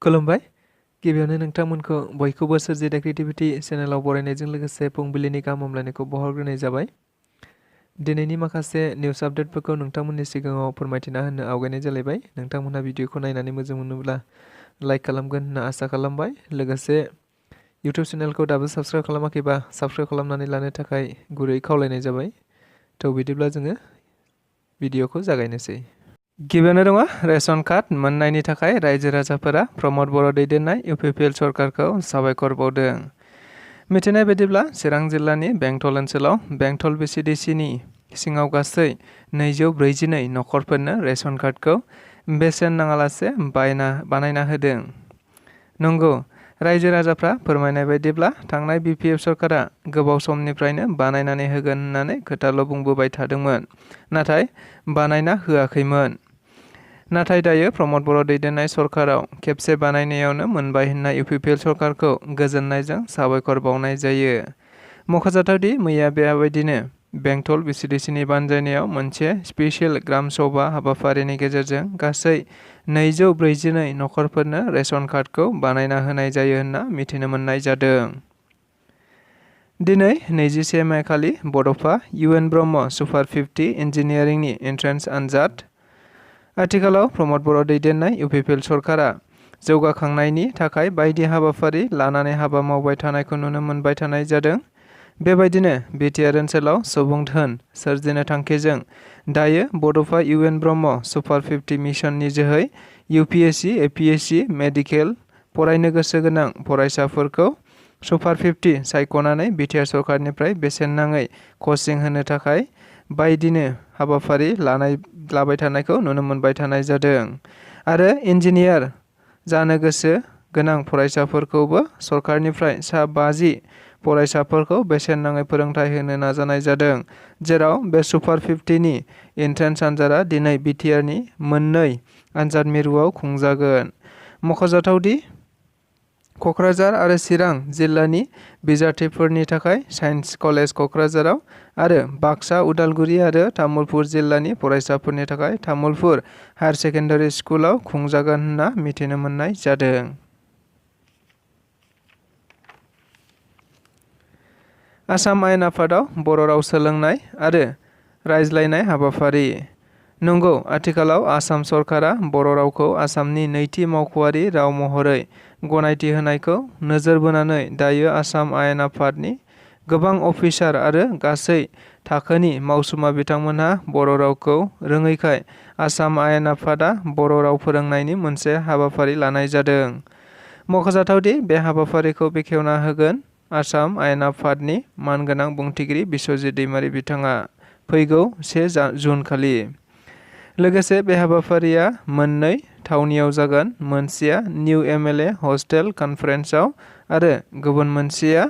खुलुमबाय। गिबियावनो नोंथांमोनखौ बयखौबो सोरजिदा क्रिएटिभिटी चेनेलाव बरायनायजों लोगोसे फुंबिलिनि गाहाम हामलायनायखौ बावहरग्रोनाय जाबाय। दिनैनि माखासे निउस आपडेटफोरखौ नोंथांमोननि सिगाङाव फोरमायथिना होनो आवगायनाय जालायबाय। नोंथांमोनहा भिडिअखौ नायनानै मोजां मोनोब्ला लाइक खालामगोन होनना आसा खालामबाय। लोगोसे इउटिउब चेनेलखौ दाबो साबस्क्राइब खालामाखैबा साबस्क्राइब खालामनानै लानो थाखाय गुरै खावलायनाय जाबाय। थ' बिदिब्ला जोङो भिडिअखौ जागायनोसै। गिबियावनो दङ रेशन कार्ड मोननायनि थाखाय रायजो राजाफोरा प्रमद बर' दैदेननाय UPPL सरकारखौ साबायखर बावदों। मिथिनाय बायदिब्ला चिरां जिल्लानि बेंटल ओनसोलाव बेंटल VCDCनि सिङाव गासै 242 नखरफोरनो रेशन कार्डखौ बेसेन नाङालासे बानायना होदों। नंगौ, रायजो राजाफ्रा फोरमायनाय बायदिब्ला थांनाय BPF सरकारा गोबाव समनिफ्रायनो बानायनानै होगोन होननानै खोथाल' बुंबोबाय थादोंमोन, नाथाय बानायना होआखैमोन। नाथाय दायो प्रमद बर' दैदेननाय सरकाराव खेबसे बानायनायावनो मोनबाय होनना UPPL सरकारखौ गोजोननायजों साबायखर बावनाय जायो। मख'जाथावदि मैया बेबायदिनो बेंटल VCDCनि बानजायनायाव मोनसे स्पेसियेल ग्राम सभा हाबाफारिनि गेजेरजों गासै 242 नखरफोरनो रेशन कार्डखौ बानायना होनाय जायो होनना मिथिनो मोननाय जादों। दिनै 21 मे खालि बड'फा UN ब्रह्म सुपार 50 इन्जिनियारिंनि एन्ट्रेन्स आनजाद। आथिखालाव प्रमद बर' दैदेननाय UPPL सरकारा जौगाखांनायनि थाखाय बायदि हाबाफारि लानानै हाबा मावबाय थानायखौ नुनो मोनबाय थानाय जादों। बेबायदिनो BTR ओनसोलाव सुबुं धोन सोरजिनो थांखिजों दायो बड'फा UN ब्रह्म सुपार 50 मिशननि जोहै UPSC, APSC मेडिकेल फरायनो गोसो गोनां फरायसाफोरखौ सुपार 50 सायख'नानै BTR सरकारनिफ्राय बेसेन नाङै कचिं होनो थाखाय बायदिनो हाबाफारि लाबाय थानायखौ नुनो मोनबाय थानाय जादों। आरो इन्जिनियार जानो गोसो गोनां फरायसाफोरखौबो सरकारनिफ्राय सा 50 फरायसाफोरखौ बेसेन नाङै फोरोंथाय होनो नाजानाय जादों, जेराव बे सुपार 50नि एन्ट्रेन्स आनजादा दिनै BTRनि मोननै आनजाद मिरुआव खुंजागोन। मख'जाथावदि क'क्राझार आरो चिरां जिल्लानि बिजाथिफोरनि थाखाय साइन्स कलेज क'क्राझाराव आरो बाक्सा, उदालगुरि आरो तामुलपुर जिल्लानि फरायसाफोरनि थाखाय तामुलपुर हायार सेकेन्डारि स्कुलाव खुंजागोन होनना मिथिनो मोननाय जादों। आसाम आयेन आफादाव बर' राव सोलोंनाय आरो रायज्लायनाय हाबाफारि। नंगौ, आथिखालाव आसाम सरकारा बर' रावखौ आसामनि नैथि मावख'आरि राव महरै गनायथि होनायखौ नोजोर बोनानै दायो आसाम आयेन आफादनि गोबां अफिसार आरो गासै थाखोनि मावसुमा बिथांमोनहा बर' रावखौ रोङैखाय आसाम आयेन आफादा बर' राव फोरोंनायनि मोनसे हाबाफारि लानाय जादों। मख'जाथावदि बे हाबाफारिखौ बेखेवना होगोन आसाम आयेन आफादनि मानगोनां बुंथिगिरि बिस्वजित दैमारि बिथाङा फैगौ 1 जुन खालि। लोगोसे बे हाबाफारिया मोननै थावनियाव जागोन, मोनसेया निउ MLA हस्टेल कनफारेन्सआव आरो गुबुन मोनसेया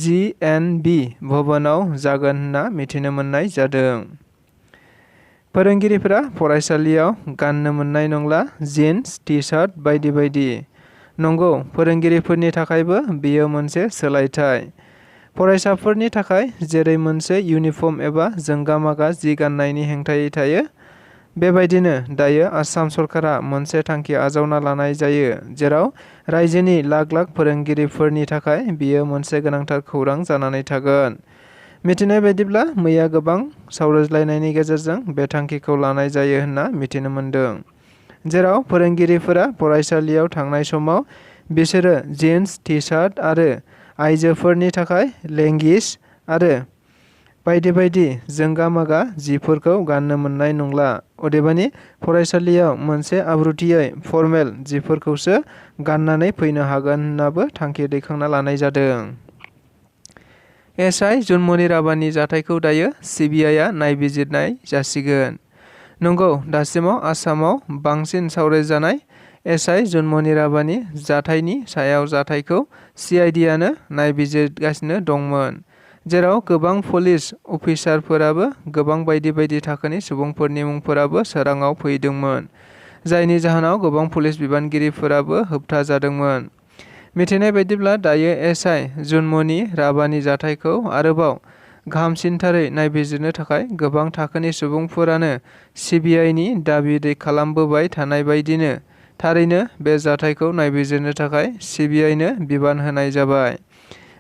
GNB भवनाव जागोन होनना मिथिनो मोननाय जादों। फोरोंगिरिफोरा फरायसालियाव गाननो मोननाय नंला जिन्स, टि-शार्ट बायदि बायदि। नंगौ, फोरोंगिरिफोरनि थाखायबो बेयो मोनसे सोलायथाय। फरायसाफोरनि थाखाय जेरै मोनसे इउनिफर्म एबा जोंगा मागा जि गाननायनि हेंथायै थायो, बेबायदिनो दायो आसाम सरकारा मोनसे थांखि आजावना लानाय जायो, जेराव रायजोनि लाख लाख फोरोंगिरिफोरनि थाखाय बेयो मोनसे गोनांथार खौरां जानानै थागोन। मिथिनाय बायदिब्ला मैया गोबां सावरायज्लायनायनि गेजेरजों बे थांखिखौ लानाय जायो होनना मिथिनो मोनदों, जेराव फोरोंगिरिफोरा फरायसालियाव थांनाय समाव बिसोरो जिन्स, टि-शार्ट आरो आइजोफोरनि थाखाय लेगिंस आरो बायदि बायदि जोंगा मागा जिफोरखौ गाननो मोननाय नंला। अदेबानि फरायसालियाव मोनसे आब्रुथियै फर्मेल जिफोरखौसो गाननानै फैनो हागोन होननाबो थांखि दैखांना लानाय जादों। SI जुनमनि राभानि जाथायखौ दायो CBIआ नायबिजिरनाय जासिगोन। नंगौ, दासिमाव आसामाव बांसिन सावरायजानाय SI जुनमनि राभानि जाथायनि सायाव जाथायखौ CIDआनो नायबिजिरगासिनो दंमोन, जेराव गोबां पुलिस अफिसारफोराबो गोबां बायदि बायदि थाखोनि सुबुंफोरनि मुंफोराबो सोराङाव फैदोंमोन, जायनि जाहोनाव गोबां पुलिस बिबानगिरिफोराबो होबथाजादोंमोन। मिथिनाय बायदिब्ला दायो SI जुनमनि राभानि जाथायखौ आरोबाव गाहामसिनथारै नायबिजिरनो थाखाय गोबां थाखोनि सुबुंफोरानो CBIनि दाबि खालामबोबाय थानाय बायदिनो थारैनो बे जाथायखौ नायबिजिरनो थाखाय सिबिआइनो बिबान होनाय जाबाय।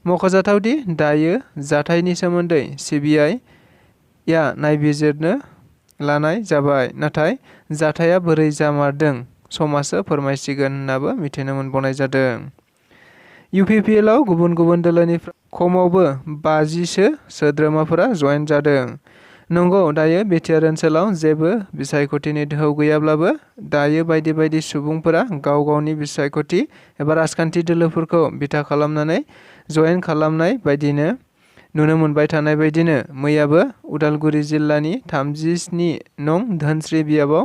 मख'जाथावदि दायो जाथायनि सोमोन्दै सिबिआइआ नायबिजिरनो लानाय जाबाय, नाथाय जाथाया बोरै जामारदों समासो फोरमायसिगोन होन्नाबो मिथिनो मोनबावनाय जादों। इउपिपिएलआव गुबुन गुबुन दोलोनिफ्राय खमावबो 50सो सोद्रोमाफोरा जयेन जादों। नंगौ, दायो बिटिआर ओनसोलाव जेबो बिसायख'थिनि दोहौ गैयाब्लाबो दायो बायदि बायदि सुबुंफोरा गाव गावनि बिसायख'थि एबा राजखान्थि दोलोफोरखौ बिथा खालामनानै जयेन खालामनाय बायदिनो नुनो मोनबाय थानाय बायदिनो मैयाबो उदालगुरि जिल्लानि 37 नं धोनस्रि बियाबाव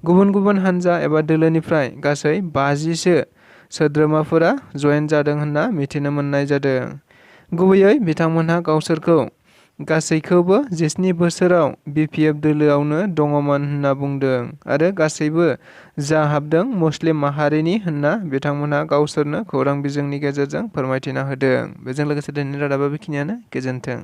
गुबुन गुबुन हान्जा एबा दोलोनिफ्राय गासै 50सो सोद्रोमाफोरा जयेन जादों होनना मिथिनो मोननाय जादों। गुबैयै बिथांमोनहा गावसोरखौ गासैखौबो 17 बोसोराव बिपिएफ दोलोआवनो दङमोन होनना बुंदों आरो गासैबो जा हाबदों मुस्लिम माहारिनि होनना बिथांमोनहा गावसोरनो खौरां बिजोंनि गेजेरजों फोरमायथिना होदों। बेजों लोगोसे दिनैनि रादाबा बेखिनियानो। गोजोन्थों।